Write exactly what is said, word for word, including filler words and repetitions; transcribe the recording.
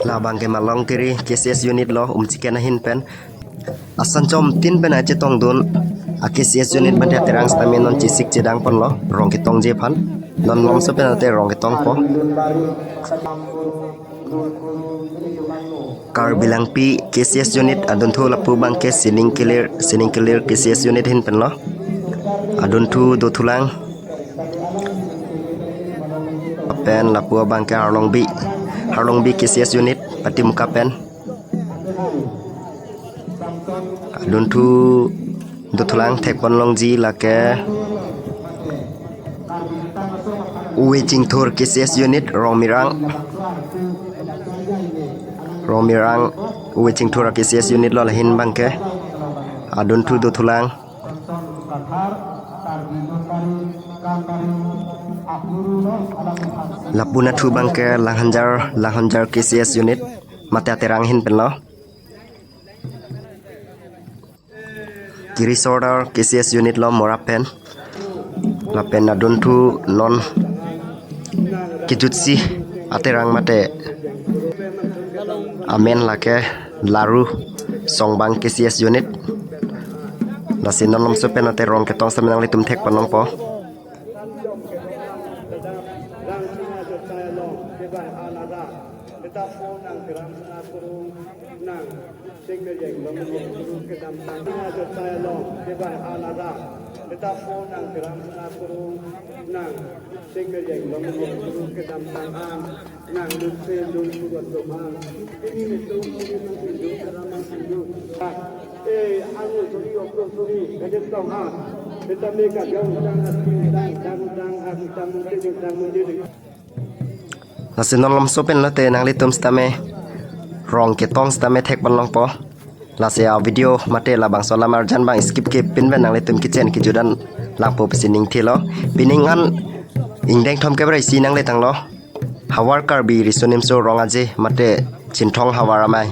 Labang ke Malongkiri K C S unit lo, umchiken ahin pen. Asan chom tin pen achetongdun a K C S unit mate aterang sitame non chesik chedang ponlo, rong ketongji aphan. Non malomso pen ate rong ketongpo. Karbi Langpi K C S unit adunthu lapu abang ke sining kelir, sining kelir K C S unit ahin pen lo. Adunthu dothulang. Pen lapu abang ke Harlongbi, Harlongbi K C S unit Patimuka pen. Adunthu dothulang thekpon longji lake Uwe Chingthur K C S unit Rongmirang. Rongmirang Uwe Chingthur K C S unit lo, lahin abang ke adunthu dothulang. Lapu nathu abang ke Langhanjar, Langhanjar K C S unit mate aterang ahin pen lo. Kiri Sordar K C S unit lo Mora pen. Lapen adunthu non kejutsi aterang mate amen lake Laru Songbang K C S unit. Lasi non malomso pen ate rong ketong sitame nanglitum thekpon longpo. Lasi non malomso pen lote nanglitum sitame rong ketong sitame thekpon longpo. Lasi a video mate labangso alam arjan abang skip kepin pen nanglitum kichen kijudan langpo pusi ningthelo. Pining an ingdeng thom kep ra isi nangle tanglo. Havar Karbi Riso Nimso Rong Aje mate Chinthong Havar Amei.